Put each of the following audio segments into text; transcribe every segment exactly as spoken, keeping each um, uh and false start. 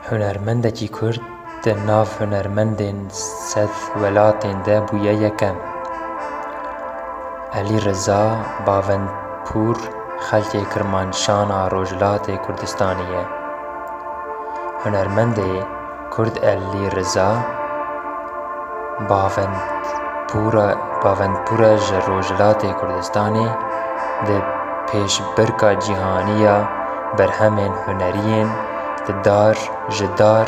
Hunermendekî Kurd di nav hunermendên sed welatên de bûye yekem. Elî Riza Bavendpûr xelkê Kirmanşana Rojhilatê Kurdistanê ye. Hunermendê Kurd Elî Riza Bavendpûra, Bavendpûra ji Rojhilatê Kurdistanê di pêşbirka cîhanî ya berhemên hunerî yên di dar ji dar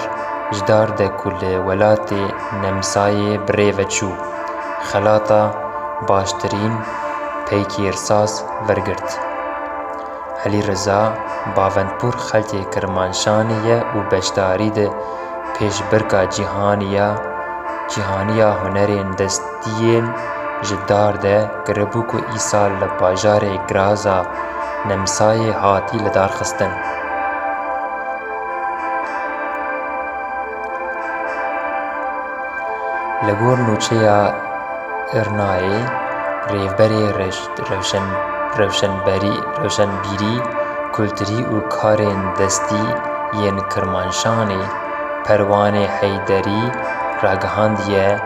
ji dar de ku li welatê Nemsayê bi rê ve çû, xelata baştirîn peykêrsaz wergirt. Elî Riza Bavendpûr xelkê Kirmanşanê ye û beşdarî di pêşbirka cîhanî ya, cîhanî ya hunerên destî yên ji dar de kiribû ku îsal li bajarê Giraza Nemsayê hatî lidarxistin. Li gor nûçeya Irnayê rêvberê reş-, rewşen-, rewşenberî, rewşenbîrî, kulturî û karên destî yên Kirmanşanê Perwanê Heyderî ragihandiye,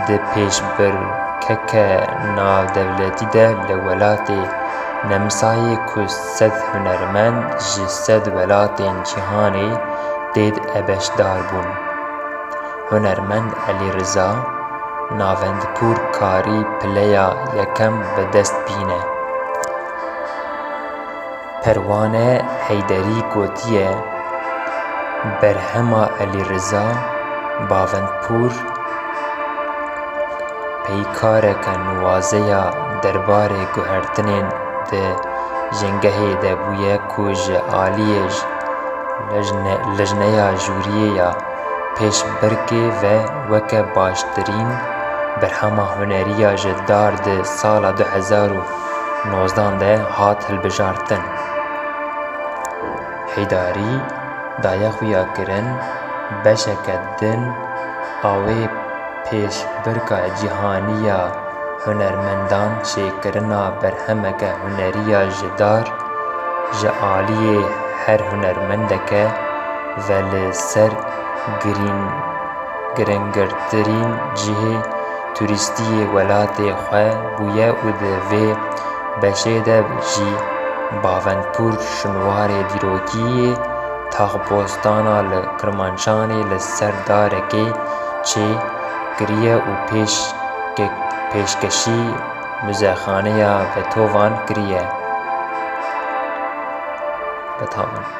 di pêşbirkeke navdewletî de li welatê Nemsayê ku sed hunermend ji sed welatên cîhanê tê de beşdar bûn. Hunermend Elî Riza Navendpûr karî pileya yekem bi dest bîne. Perwane Heyderî gotiye, berhema Elî Riza Bavendpûr peykareke nuwaze ya derbarê guhertinên di jîngehê de bûye ku ji aliyê ji lijne-, lijneya jûriyê ya pêşbirkê ve weke baştirîn berhema hunerî ya ji dar di sala du hezar û nozdan de hat hilbijartin. Heydarî daye xuyakirin beşeke din a wê pêşbirka cîhanî ya hunermendan çêkirina berhemeke hunerî ya ji dar ji aliyê her hunermendeke ve li ser girîn-, giringirtirîn cihê turîstî yê welatê xwe bûye û di vê beşê de jî Bavendpûr şinwarê dîrokî yê taxbostana li Kirmanşanê li ser darekê çê kiriye û pêşke-, pêşkeşî Muzexaneya Beethoven kiriye. Beethoven.